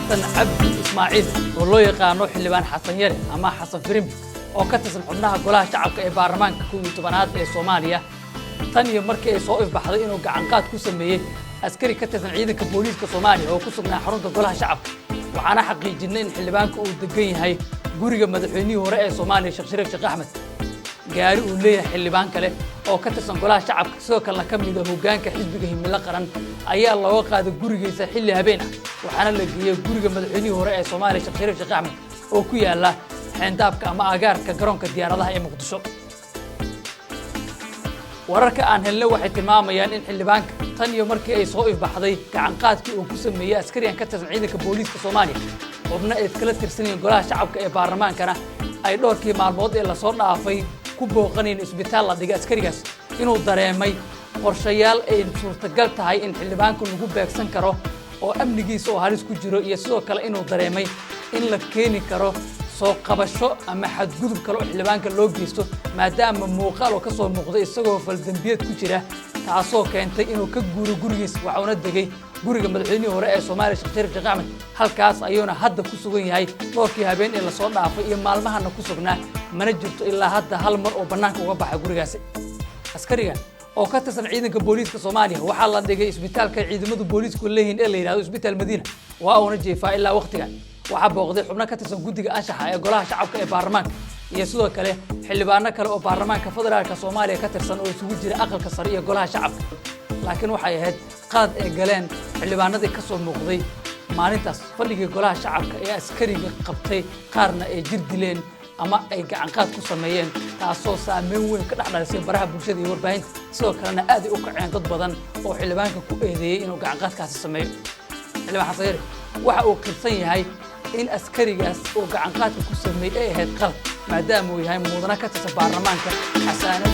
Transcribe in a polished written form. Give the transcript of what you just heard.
Xasan Cabdi Ismaaciil oo loo yaqaano Xildhibaan Xasan Yare ama Xasan Firimbi oo ka tirsan xubnaha Golaha Shacabka ee baarlamaanka 11aad ee Soomaaliya, tan iyo markii ay soo ifbaxday inuu gacanqaad ku sameeyey askari ka tirsan ciidanka booliiska Soomaaliya oo ku sugnaa xarunta Golaha Shacabka. Waxaana xaqiijinay in xildhibaanka uu degan yahay guriga madaxweynihii hore ee Soomaaliya, Sheekh Shariif Sheekh Axmed. Gaari uu leeyahay xildhibaan kale oo ka tirsan Golaha Shacabka, sidoo kalena ka mid a hoggaanka xisbiga Himilo Qaran, ayaa looga qaaday gurigiisa xilli habeen ah, waxaana la geeyey guriga madaxweynihii hore ee Soomaaliya, Sheekh Shariif Sheekh Axmed, oo ku yaala xeendaabka ama agaarka garoonka diyaaradaha ee Muqdisho. Wararka aan helnay waxay tilmaamayaan in xildhibaanka, tan iyo markii ay soo ifbaxday gacanqaadkii uu ku sameeyey askariyan ka tirsan ciidanka booliiska Soomaaliya, xubno ay iskala tirsan yihiin Golaha Shacabka ee baarlamaankana ay dhowrkii maalmood ee lasoo dhaafay ku booqanayn isbitaal la dhigay askarigaas, inuu dareemay qorshayaal ay suurtagal tahay in xildhibaanka lagu beegsan karo oo amnigiisa oo halis ku jiro, iyo sidoo kale inuu dareemay in la keeni karo soo qabasho ama xadgudub kale oo xildhibaanka loo geysto, maadaama muuqaal oo ka soo muuqday isagoo faldembiyeed ku jira, taasoo keentay inuu ka guuro gurigiis. Waxauna degay guriga madaxweynihii hore ee Soomaaliya, Sheekh Shariif Sheekh Axmed. Halkaas ayuuna hadda ku sugan yahay dhowrkii habeen ee lasoo dhaafay iyo maalmahana ku sugnaa. Mana jirto ilaa hadda hal mar oo bannaanka uga baxay gurigaasi. Askariga oo ka tirsan ciidanka booliiska Soomaaliya waxaa la dhigay isbitaalka ciidamadu booliisku leeyihiin ee la yidhahdo Isbitaal Madiina, waa uuna jeefaa ilaa waqtigan. Waxaa booqday xubno ka tirsan guddiga anshaxa ee Golaha Shacabka ee baarlamaanka iyo sidoo kale xildhibaano kale oo baarlamaanka federaalka Soomaaliya ka tirsan oo isugu jira aqalka sare iyo Golaha Shacabka. Laakiin waxay ahayd qalad ay galeen xildhibaanadii ka soo muuqday maalintaas fadhigii Golaha Shacabka ee askariga qabtay, qaarna ay jir dileen ama ay gacanqaad ku sameeyeen, taasoo saameyn weyn ka dhex dhalisay baraha bulshada iyo warbaahinta. Sidoo kalena aad ay u kaceen dad badan oo xildhibaanka ku eedeeyey inuu gacanqaadkaasi sameeyo. Xildhibaan Xasan Yare waxa uu qirsan yahay in askarigaas uu gacanqaadka ku sameeyey ay ahayd qalad, maadaama uu yahay mudana ka tirsan baarlamaanka, xasaanad